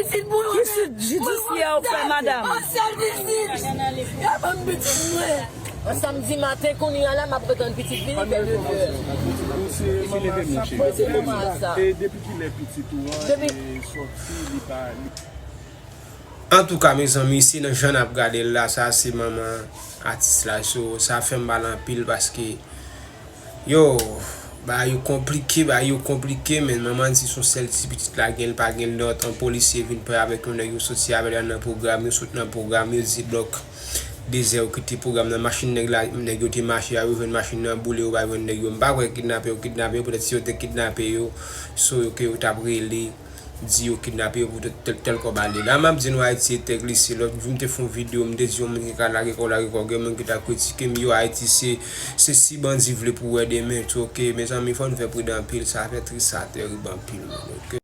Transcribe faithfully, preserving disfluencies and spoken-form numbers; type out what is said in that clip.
Ki sit jidisyè ou fè, madanm? Yon sèl pitit. Y ap ban m pitit mwen. An samdi maten, kounye a la, m ap ret tann pitit vini fè de dè. Ou se manman sa. Mwen se manman sa. E depi kilè pitit ou an Depi- e sòti li pa li Antouka, mezanmi, se nan jan n ap gade l la, sa se manman atis la. So, sa fè m mal anpil paske, yo, bagay yo konplike, bagay yo konplike, men manman di se yon sèl ti pitit la gen, l pa gen lòt. Yon polisye vin pran avèk yon nèg, yo soti avè l nan pwogram, yo sot nan pwogram, yo di blòk dezè, yo kite pwogram nan. Machin nèg la, nèg yo te mache a, yo jwenn machin nan boule, yo pa jwenn nèg yo. M pa kwè kidnapè yo kidnape yo, poutèt si yo te kidnape yo, so yo ke yo t ap rele di yo kidnape yo pou tèl tèl kòb ale. La m ap di nou Ayiti e tè glise. Lòt jou m te fè yon videyo, m te di yon moun ki ka lage kò, lage kò, gen moun ki ta kritike m. Yo, Ayiti se se si bandi vle pou wè demen tou, oke? Mezanmi, fò nou fè pridan anpil, sa fè tris, sa terib anpil, man, oke?